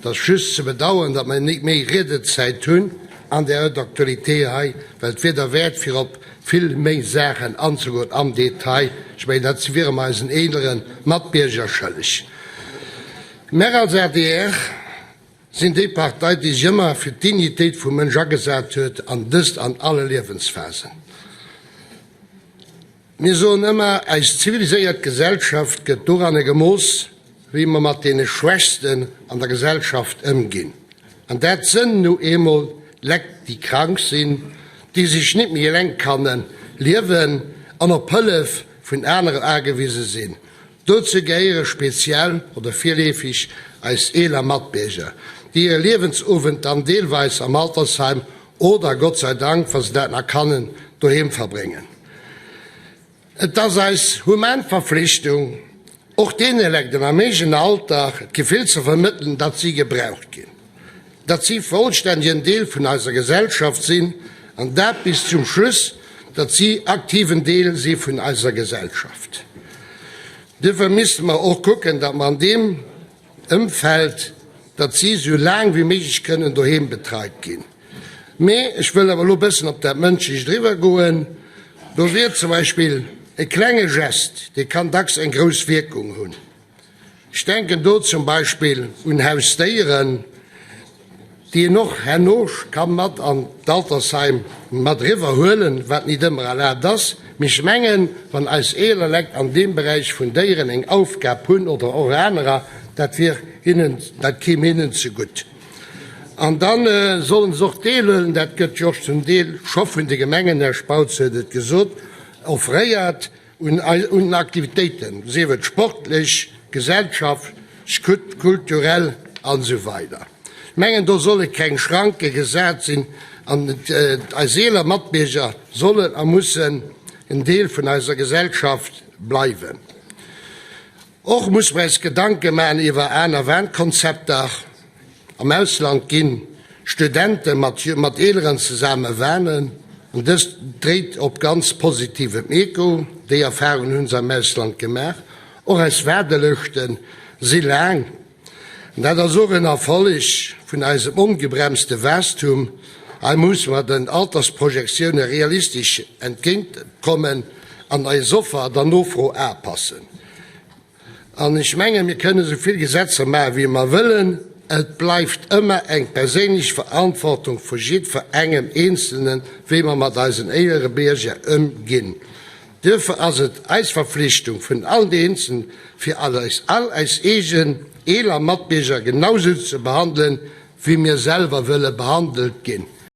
Et ass just ze bedauern, datt mer nit méi Riedezäit hunn an där Heure d'actualité hei, well et wier derwäert, fir op vill méi Saachen anzegoen am Detail. Ech mengen, dat wiere mer eisen eelere Matbierger schëlleg. Mer als adr sinn déi Partei, déi sech ëmmer fir d'Dignitéit vum Mënsch agesat huet, an dëst an alle Liewensphasen. Mir soen ëmmer, eis ziviliséiert Gesellschaft gëtt doranner gemooss, wéi mer mat deene Schwächsten an der Gesellschaft ëmginn. An dat sënn nu eemol Lekt, déi krank sinn, déi sech nit méi eleng kanne liewen an op Hëllef vun aneren agewise sinn. Dozou gehéiere speziell oder virleefeg eis eeler Matbierger, déi hire Liewensowend dann deelweis am Altersheim oder, Gott sei Dank, wa se dat nach kannen, doheem verbréngen. Et ass eis human Verflichtung, och deene Lekt am héijen Alter d'Gefill ze vermëttelen, datt si gebraucht ginn, datt si vollständegen Deel vun eiser Gesellschaft sinn, an dat bis zum Schluss, datt si aktiven Deel si vun eiser Gesellschaft. Duerfir misste mer och kucken, datt mer an deem Ëmfeld, datt si esou laang wéi méiglech kënnen doheem betreit ginn. Mee ech wëll awer elo e bëssen op dat Mënschlecht eriwwergoen. Do wier zum Beispill e klenge Gest, dee kann dacks eng grouss Wierkung hunn. Ech denken do zum Beispill un Hausdéieren, déi een och herno ka mat an d'Altersheim mat eriwwer huelen, wat nit ëmmer erlaabt ass. Mee ech mengen, wann eis eeler Lekt an deem Beräich vun Déieren eng Aufgab hunn oder och anerer, dat wier hinnen, dat kéim hinnen zegutt. An da sollen se och deelhuelen, dat gëtt jo och zum Deel scho vun de Gemengen, Här Spautz huet et gesot, offréiert, un den Aktivitéiten, sief et sportlech, gesellschaftlech, kulturell an esou weider. Ech mengen, do solle keng Schranke gesat sinn an eis eeler Matbierger sollen a mussen en Deel vun eiser Gesellschaft bleiwen. Och muss mer eis Gedanke maachen iwwer aner Wahnkonzepter. Am Ausland ginn Studente mat Eeleren zesamme wanen an dëst dréit op ganz positivem Echo. Déi Erfahrung hunn se am Ausland gemaach. Och eis Waardelëschte si laang an dat ass och en Erfolleg vun eisem ongebremste Waastum. Hei musse mer den Altersprojektioune realistesch entgéint kommen an eis Offer der Nofro aapassen. An ech mengen, mir kënnen esou vill Gesetzer maachen, wéi mer wëllen, et bleift ëmmer eng perséinlech Verantwortung vu jiddwerengem Eenzelnen, wéi mer mat eisen eelere Bierger ëmginn. Duerfir ass et eis Verflichtung vun allen Eenzelnen, fir all eis, all eis eegen eeler Matbierger genausou ze behandelen, wéi mir selwer wëlle behandelt ginn.